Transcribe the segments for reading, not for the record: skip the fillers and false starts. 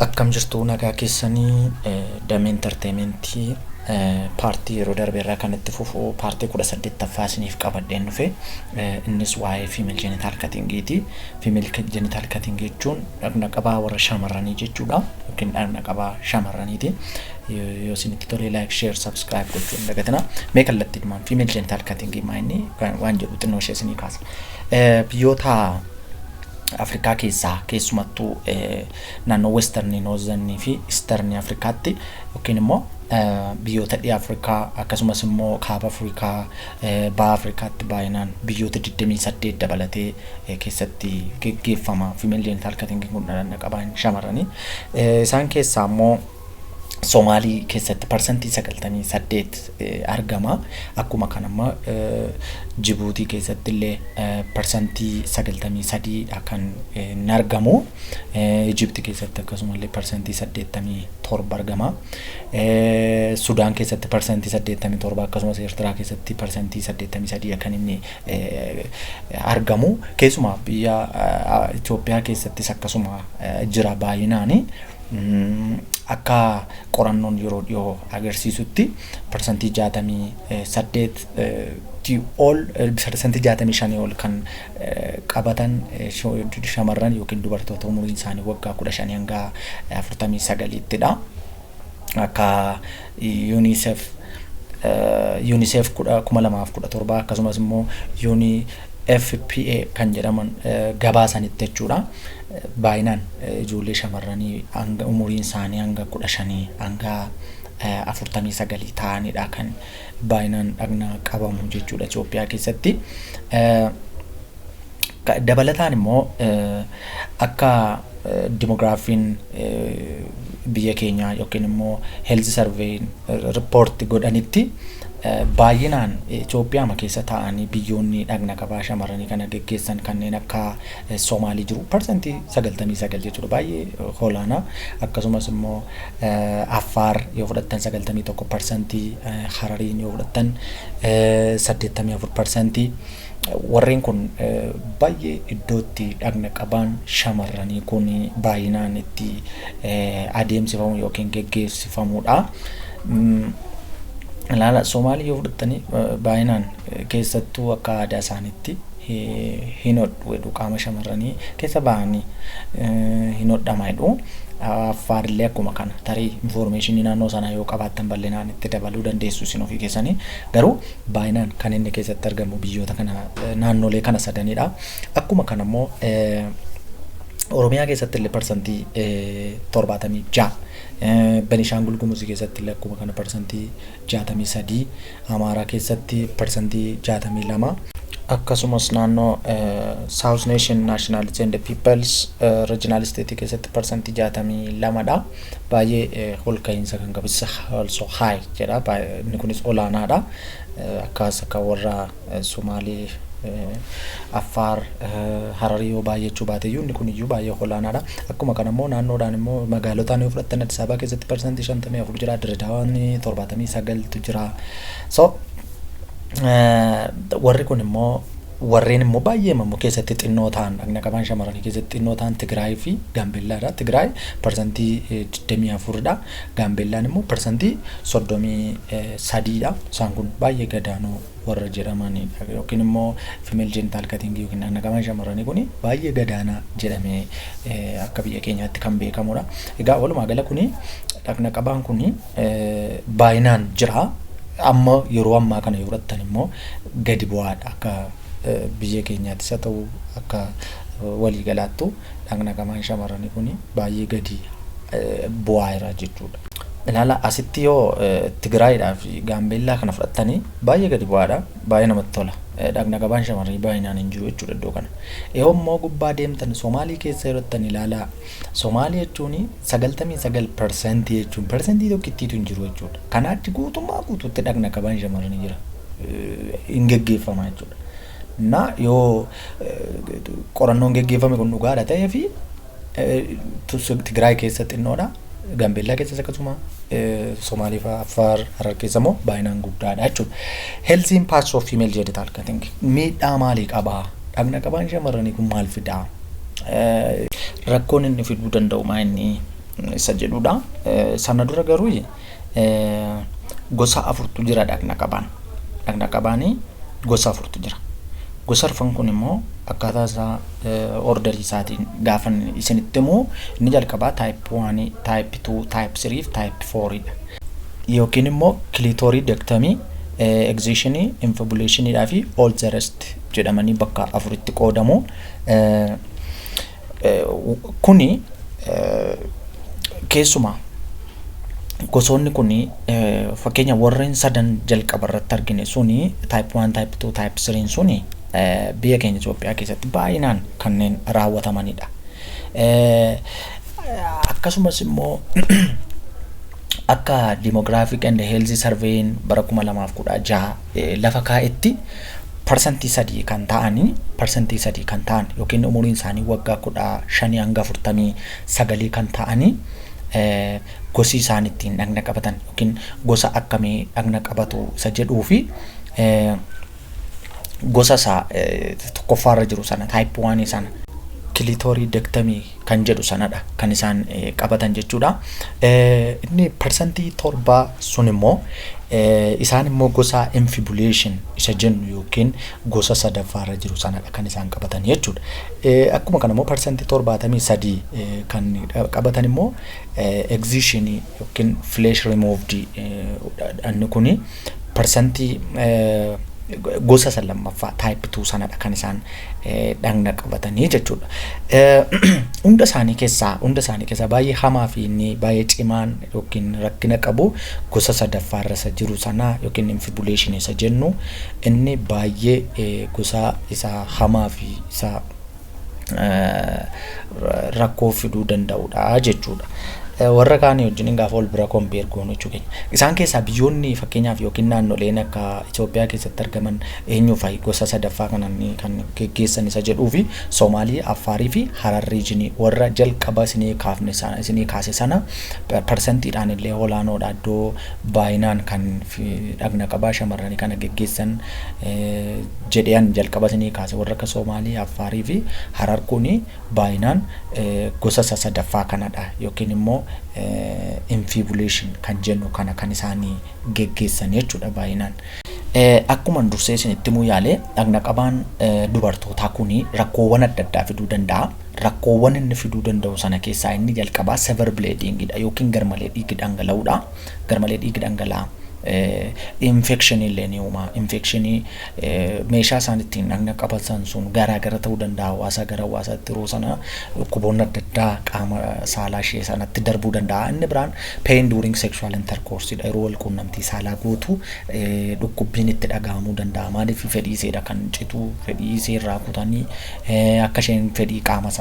Akkam jirtu, nagaa keessanii? Damee Entertainmentii partii yeroo darbe irraa kan itti fufu partii 18ffaa isiniif qabadheen dhufe. Innis waa'ee female genital cuttingiiti. Female genital cutting jechuun dhagna qabaa warra shamarranii jechuudha, yookiin dhagna qabaa shamarraniiti. Yoo isinitti tole, like, share, subscribe gochuu hin dagatinaa. Mee kallattiidhumaan female genital cuttingii maa inni waan jedhu xinnoo ishee isinii kaasa. Biyyoota Afrikaa keessaa, keessumattuu naannoo Westernii, Northernii fi Easternii Afrikaatti, yookiin immoo biyyoota dhiha Afrikaa, akkasumas immoo kaaba Afrikaa, baha Afrikaatti baay'inaan biyyoota 28 dabalatee keessatti geggeeffama. Female genital cutting kun, dhagna qabaan shamarranii. Isaan keessaa immoo Somaalii keessatti 98% argama. Akkuma kana immoo Jibuutii keessatti illee 93%dha kan inni argamu. Ijipti keessatti akkasumallee 87% argama. Sudaan keessatti 87%, akkasumas Eertiraa keessatti 83% kan inni argamu. Keessumaa biyya Itoophiyaa keessattis akkasuma jira baay'inaani. Akka qorannoon yeroo dhiyoo agarsiisutti 68% ol, 65% ol kan qabatan shamarran yookiin dubartoota umuriin isaanii waggaa 15 hanga 49ttidha. Akka UNICEF 2017, akkasumas immoo UNFPA kan jedhaman gabaasanitti jechuudha. Baay'inaan ijoollee shamarranii hanga umuriin isaanii hanga 15 hanga 49 ta'anidha kan baay'inaan dhagna qabamu jechuudha Itoophiyaa keessatti. Dabalataan immoo akka demographiin biyya keenyaa yookiin immoo health surveyn report godhanitti, baay'inaan Itoophiyaama keessa taa'anii biyyoonni dhagna qabaa shamarranii kana geggeessan kanneen akka Somaalii jiru, 99% jechuudha, baay'ee olaanaa. Akkasumas immoo Affaar yoo fudhattan 91%, Harariin yoo fudhattan 84%. Warreen kun baay'ee iddootti dhagna qabaan shamarranii kun baay'inaan itti adeemsifamu yookiin geggeessifamudha. Ilaala, Somaalii yoo fudhattanii, baay'inaan keessattuu akka aadaa isaaniitti hin hodhu jedhu, qaama shamarranii keessa ba'anii hin hodhama jedhu. Affaarillee akkuma kana. Tarii informationii naannoo sanaa yoo qabaattan bal'inaan itti dabaluu dandeessu isin ofii keessanii. Garuu baay'inaan kan inni keessatti argamu biyyoota kana, naannolee kana sadanidha. Akkuma kana immoo Oromiyaa keessatti illee 76%, Benishaangul Gumuz keessatti illee akkuma kana 63%, Amaaraa keessatti 62%, akkasumas naannoo South Nation Nationality and Peoples Regional State keessatti 62%dha. Baay'ee ol ka'iinsa kan qabu, also high jedha. Inni kunis olaanaadha. Akkas akka warra Somaalee, Affaar, Hararii yoo baay'achuu baate iyyuu, inni kun iyyuu baay'ee olaanaadha. Akkuma kana immoo naannoodhaan immoo magaalotaan yoo fudhattan, Addis Ababaa keessatti 54% jira, Dirredaawaan 79tu jira. So warri kun immoo, warreen immoo baay'ee immoo keessatti xinnoo ta'an, dhagna qabaan shamarranii keessatti xinnoo ta'an, Tigraay fi Gaambeellaadha. Tigraay 24%dha. Gaambeellaan immoo 33%dha. Isaan kun baay'ee gadaanoo warra jedhamanidha, yookiin immoo female genital cutting yookiin dhagna qabaan shamarranii kun baay'ee gadaanaa jedhamee akka biyya keenyaatti kan beekamudha. Egaa walumaa gala kuni dhagna qabaan kuni baay'inaan jira. Amma yeroo ammaa kana yoo fudhattan immoo gadi bu'aadha. Akka biyya keenyaattis haa ta'u, akka waliigalaattu dhagna qabaan shamarranii kun baay'ee gadi bu'aa jira jechuudha. Ilaala, asitti yoo Tigraayiidhaa fi Gaambeellaa kana fudhattanii baay'ee gadi bu'aadha. Baay'ee namatti tola. Dhagna qabaan shamarranii baay'inaan hin jiru jechuudha iddoo kana. Yoo immoo gubbaa deemtan, Somaalii keessa yeroo jettan, ilaalaa. Somaalii jechuun 99% jechuun persentii tokkittiitu hin jiru jechuudha. Kanaachi guutummaa guutuutti dhagna qabaan shamarranii jira. Hin geggeeffama jechuudha. Na yoo qorannoon geggeeffame kun dhugaadha ta'ee fi Tigraay keessa xinnoodha. Gaambeellaa keessas akkasuma, Somaalii fi Affaar, Harar keessa immoo baay'inaan guddaadha jechuudha. Health impacts of female genital cutting, miidhaa maalii qabaa? Dhagna qabaan shamarranii kun maal fidaa? Rakkoon inni fiduu danda'u maa inni? Isa jedhudha. Sana dura garuu gosa afurtu jira dhaqna qabaan. Dhaqna qabaanii gosa afurtu jira. Gosa arfan kun immoo akkaataa isaa orderii isaatiin gaafa isinitti himu, inni jalqabaa type 1, type 2, type 3 fi type 4 dha. Yookiin immoo clitoridectomy, excisionii, infibulationiidhaa fi all the rest jedhamanii bakka afuritti qoodamu. Kuni keessumaa gosoonni kun, fakkeenya warreen sadan jalqaba irratti argine suni, type 1, type 2, type 3 suni, biyya keenya Itoophiyaa keessatti baay'inaan kanneen raawwatamanidha. Akkasumas immoo akka Demographic and Health Surveyin bara 2016 lafa kaa'etti, 3% kan ta'anii, 3% kan ta'an yookiin umuriin isaanii waggaa 15 hanga 49 kan ta'anii, gosi isaan ittiin dhaqna qabatan yookiin gosa akkamii dhaqna qabatu isa jedhuu fi gosa isaa tokkoffaarra jiru sana, type 1 sana, clitoridectomy kan jedhu sanadha kan isaan qabatan jechuudha. Inni 7% sun immoo, isaan immoo gosa infibulation isa jennu yookiin gosa sadaffaarra jiru sanadha kan isaan qabatan jechuudha. Akkuma kana immoo 73% kan qabatan immoo excisionii yookiin flesh removed, inni kuni parsantii gosa isa lammaffaa, type 2 sanadha kan isaan dhaqna qabatanii jechuudha. Hunda isaanii keessaa baay'ee hamaa fi inni baay'ee cimaan yookiin rakkina qabu gosa sadaffaarra isa jiru sana yookiin infibulation isa jennu, inni baay'ee gosa isa hamaa fi isa rakkoo fiduu danda'udha jechuudha. Warra kaanii wajjin gaafa wal bira compare goonu jechuu keenya. Isaan keessaa biyyoonni fakkeenyaaf yookiin naannoleen akka Itoophiyaa keessatti argaman eenyu fa'i gosa sadaffaa kanan kan geggeessan isa jedhuu fi Somaalii, Affaarii fi Harar regionii warra jalqaba isinii kaafne sana, isinii kaase sana, parsantiidhaan illee olaanoodha, iddoo baay'inaan kan dhagna qabaa shamarranii kana geggeessan jedheen jalqaba isinii kaase, warra akka Somaalii, Affaarii fi Harar kuni baay'inaan gosa isa sadaffaa kanadha yookiin immoo infibulation kan jennu kana kan isaanii geggeessan jechuudha baay'inaan. Akkuma dursee isinitti himuu yaale, dhagna qabaan dubartootaa kuni rakkoowwan adda addaa fiduu danda'a. Rakkoowwan inni fiduu danda'u sana keessaa inni jalqabaa severe bleedingidha yookiin garmalee dhiigi dhangala'uudha. Garmalee dhiigi dhangala'a. Infectionii illee ni uuma. Infectionii meeshaa isaan ittiin dhagna qabatan sun garaa gara ta'uu danda'a. Hawaasaa gara hawaasaatti yeroo sana dhukkuboonni adda addaa qaama saalaa ishee sanatti darbuu danda'a. Inni biraan pain during sexual intercourse dha. Yeroo wal quunnamtii saalaa gootu dhukkubbiin itti dhaga'amuu danda'a. Maaliif? Fedhii isheedha kan citu, fedhii ishee irraa kutanii akka isheen fedhii qaama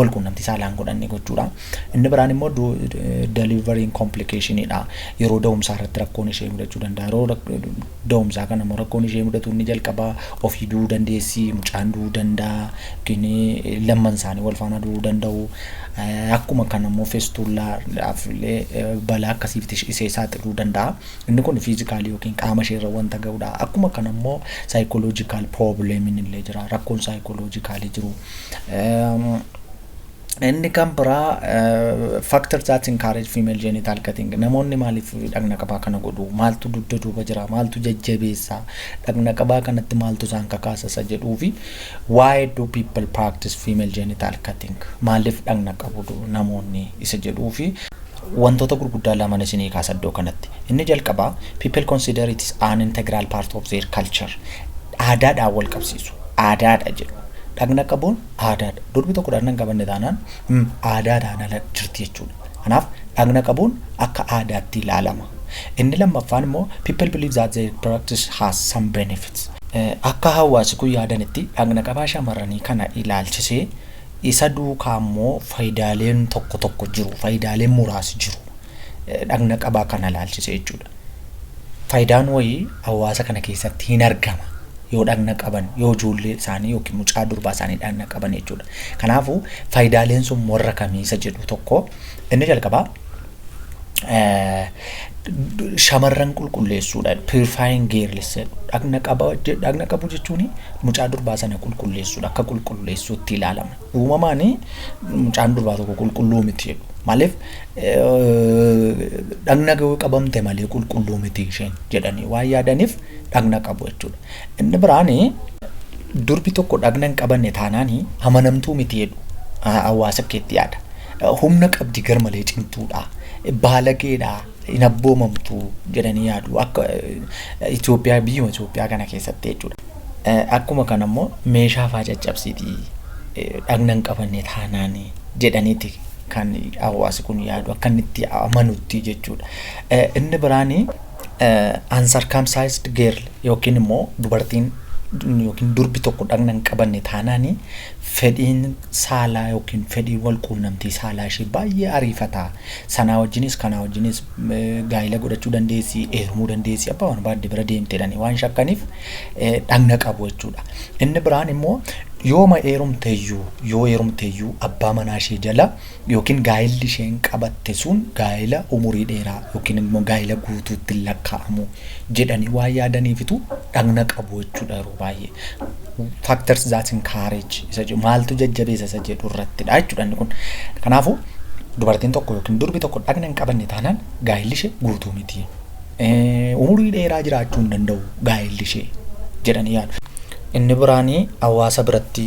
wal quunnamtii saalaan godhanne gochuudha. Inni biraan immoo delivering complicationidha. Yeroo da'umsaa irratti rakkoon ishee mudachuu danda'a. Yeroo da'umsaa kana immoo rakkoon ishee mudatu inni jalqabaa ofii du'uu dandeessi, mucaan du'uu danda'a, yookiin lamman isaanii wal faana du'uu danda'u. Akkuma kana immoo fistulaadhaaf illee balaa akkasiif ishee saaxiluu danda'a. Inni kun physicalii yookiin qaama ishee irra wanta ga'udha. Akkuma kana immoo psychological problemiin illee jira. Rakkoon psychologicalii jiru. Inni kan biraa factor that encourage female genital cutting: namoonni maaliif dhagna qabaa kana godhu? Maaltu dugda duuba jira? Maaltu jajjabeessa? Dhagna qabaa kanatti maaltu isaan kakaasa isa jedhuu fi why do people practice female genital cutting, maaliif dhagna qabu namoonni isa jedhuu fi wantoota gurguddaa lamaan isinii kaasa iddoo kanatti. Inni jalqabaa, people consider it is an integral part of their culture. Aadaadhaan wal qabsiisu. Aadaadha jedhu. Dhagna qabuun aadaadha. Durbi tokko dhagna hin qabanne taanaan aadaadhaan ala jirti jechuudha. Kanaaf dhagna qabuun akka aadaatti ilaalama. Inni lammaffaan immoo, people believe that their practice has some benefits. Akka hawaasi kun yaadanitti, dhagna qabaa shamarranii kana ilaalchisee isa duukaa immoo faayidaaleen tokko tokko jiru. Faayidaaleen muraasi jiru. Dhagna qabaa kana ilaalchisee jechuudha. Faayidaan wayii hawaasa kana keessatti hin argama yoo dhagna qaban, yoo ijoollee isaanii yookiin mucaa durbaa isaanii dhagna qaban jechuudha. Kanaafuu faayidaaleen sun warra kamii isa jedhu tokko, inni jalqabaa shamarran qulqulleessuudha. Purifying girls jedhu. Dhagna qabu jechuun mucaa durbaa sana qulqulleessuudha. Akka qulqulleessuutti ilaalama. Uumamaan mucaan durbaa tokko qulqulluu miti jedhu. Maaliif dhagna qabamte malee qulqulluu miti isheen jedhanii waan yaadaniif dhagna qabu jechuudha. Inni biraani, durbi tokko dhagna hin qabanne taanaan amanamtuu miti jedhu, hawaasa keetti yaada. Humna qabdi, garmalee cimtuudha. Baalageedha. Hin abboomamtu jedhanii yaadu akka Itoophiyaa, biyyuma Itoophiyaa kana keessatti jechuudha. Akkuma kana immoo meeshaa faa caccabsiitii dhagna hin qabanne taanaan jedhaniiti kan hawaasi kun yaadu, akka inni itti amanutti jechuudha. Inni biraani, uncircumcised girl yookiin immoo dubartiin yookiin durbi tokko dhagna hin qabanne taanaan fedhiin saalaa yookiin fedhiin wal quunnamtii saalaa ishee baay'ee ariifata. Sanaa wajjinis, kanaa wajjinis gaa'ila godhachuu dandeessi, heerumuu dandeessi, abbaa barbaadde bira deemte jedhanii waan shakkaniif dhagna qabu jechuudha. Inni biraan immoo yooma heerumteeyyuu, yoo heerumteeyyuu abbaa manaa ishee jala yookiin gaa'illi isheen qabatte sun gaa'ila umurii dheeraa yookiin immoo gaa'ila guutuutti hin lakkaa'amu jedhanii waan yaadaniifitu dhagna qabu jechuudha yeroo baay'ee. Factors that encourage isa jedhu, maaltu jajjabeessa isa jedhu irrattidha jechuudha inni kun. Kanaafuu dubartiin tokko yookiin durbi tokko dhagna hin qabanne taanaan gaa'illi ishee guutuu miti. Umurii dheeraa jiraachuu hin danda'u gaa'illi ishee jedhanii yaadu. Inni biraanii, hawaasa biratti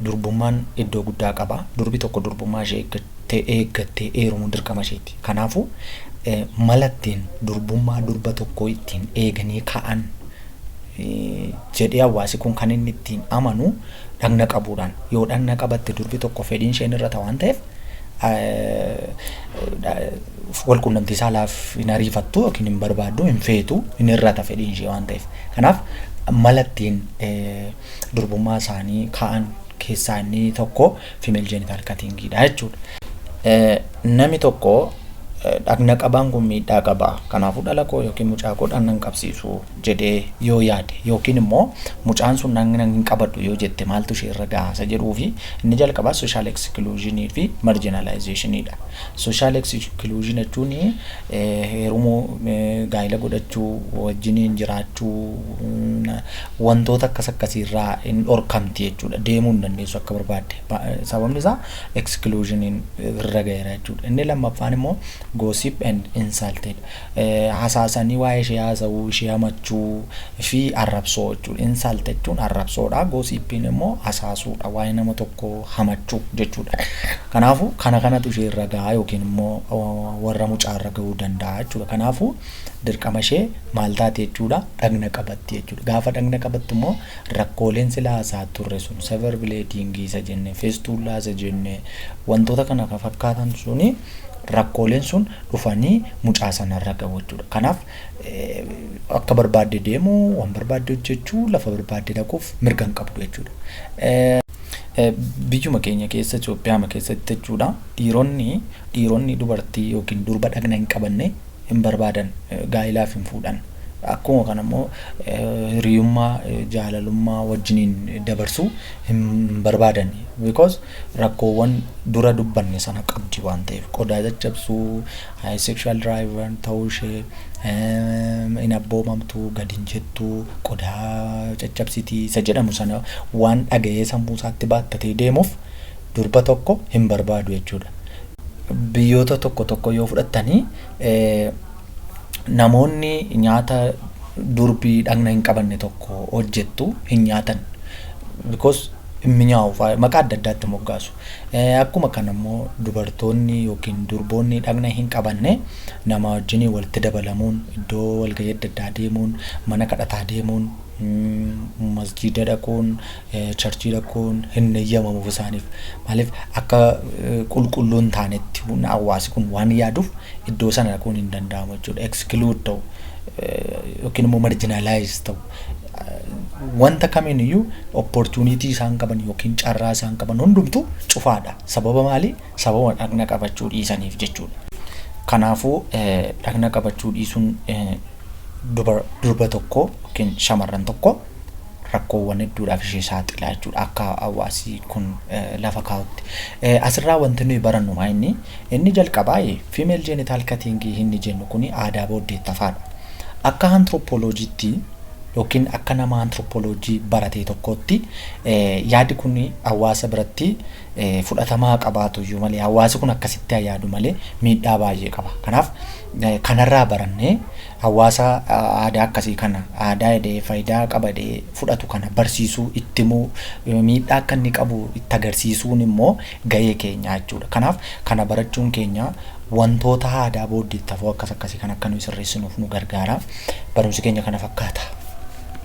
durbummaan iddoo guddaa qaba. Durbi tokko durbummaa ishee eeggattee eeggattee heerumuun dirqama isheeti. Kanaafuu mala ittiin durbummaa durba tokkoo ittiin eeganii ka'an jedhee hawaasi kun kan inni ittiin amanu dhagna qabuudhaan. Yoo dhagna qabatte durbi tokko fedhiin isheen irra ta'a waan ta'eef wal quunnamtii saalaaf hin ariifattu yookiin hin barbaaddu, hin feetu, hin irrata fedhiin ishee waan ta'eef. Kanaaf mala ittiin durbummaa isaanii ka'an keessaa inni tokko female genital cuttingidha jechuudha. Namni tokko dhagna qabaan kun miidhaa qaba, kanaafuu dhala koo yookiin mucaa koo dhagna hin qabsiisu jedhee yoo yaade, yookiin immoo mucaan sun dhagna hin qabadhu yoo jette maaltu ishee irra gaha isa jedhuu fi inni jalqabaa social exclusionii fi marginalizationidha. Social exclusion jechuun heerumuu, gaa'ila godhachuu, wajjiniin jiraachuu, wantoota akkas akkasiirraa hin dhorkamti jechuudha. Deemuu hin dandeessu akka barbaadde. Sababni isaa exclusioniin irra gaheera jechuudha. Inni lammaffaan immoo gossip and insulted. Hasaasanii waa'ee ishee haasa'uu, ishee hamachuu fi arrabsoo jechuudha. Insult jechuun arrabsoodha. Gossipiin immoo hasaasuudha. Waa'ee nama tokkoo hamachuu jechuudha. Kanaafuu kana kanatu ishee irra gahaa yookiin immoo warra mucaa irra gahuu danda'a jechuudha. Kanaafuu dirqama ishee maal taate jechuudha? Dhagna qabatti jechuudha. Gaafa dhagna qabattu immoo rakkooleen sila haasaa turre sun, severe bleeding isa jenne, fistula isa jenne, wantoota kana kan fakkaatan suni, rakkooleen sun dhufanii mucaa sanarra gahu jechuudha. Kanaaf akka barbaadde deemuu, waan barbaadde hojjechuu, lafa barbaadde dhaquuf mirga hin qabdu jechuudha. Biyyuma keenya keessa, Itoophiyaa keessatti jechuudha, dhiironni dubartii yookiin durba dhagna hin qabanne hin barbaadan, gaa'ilaaf hin fuudhan. Akkuma kana immoo hiriyummaa, jaalalummaa wajjiniin dabarsuu hin barbaadan. Because rakkoowwan dura dubbanne sana qabdi waan ta'eef, qodaa caccabsuu, high sexual drive ta'uu ishee, hin abboomamtu, gadi hin jettu, qodaa caccabsitii isa jedhamu sana waan dhaga'ee sammuu isaatti baattatee deemuuf durba tokko hin barbaadu jechuudha. Biyyoota tokko tokko yoo fudhattanii, namoonni nyaata durbii dhagna hin qabanne tokko hojjettu hin nyaatan. Because hin mi'aawu, maqaa adda addaatti moggaasu. Akkuma kana immoo dubartoonni yookiin durboonni dhagna hin qabanne nama wajjin walitti dabalamuun, iddoo walgahii adda addaa deemuun, mana kadhataa deemuun, masjiida dhaquun, churchii dhaquun hin eeyyamamuuf isaaniif. Maaliif? Akka qulqulluu hin taanetti hawaasi kun waan yaaduuf iddoo sana dhaquun hin danda'amu jechuudha. Exclude ta'u yookiin immoo marginalize ta'u. Wanta kamiin iyyuu opportunity isaan qaban yookiin carraa isaan qaban hundumtuu cufaadha. Sababa maalii? Sababa dhagna qabachuu dhiisaniif jechuudha. Kanaafuu dhagna qabachuu dhiisuun durba tokko yookiin shamarran tokko rakkoowwan hedduudhaaf ishee saaxila jechuudha akka hawaasi kun lafa kaa'utti. Asirraa wanti nuyi barannu maa inni? Inni jalqabaa, female genital cutting inni jennu kuni aadaa booddeettafaadha. Akka anthropologyitti yookiin immoo akka yookiin akka nama anthropology baratee tokkootti, yaadi kun hawaasa biratti fudhatamaa qabaatu iyyuu malee, hawaasi kun akkasitti haa yaadu malee, miidhaa baay'ee qaba. Kanaaf kanarraa barannee hawaasa aadaa akkasii kana aadaa jedhee, faayidaa qaba jedhee fudhatu kana barsiisuu, itti himuu, miidhaa akka inni qabu itti agarsiisuun immoo gahee keenya jechuudha. Kanaaf kana barachuun keenya wantoota aadaa booddeetti hafoo akkas akkasii kan akka nuyi sirreessinuuf nu gargaara. Barumsi keenya kana fakkaata.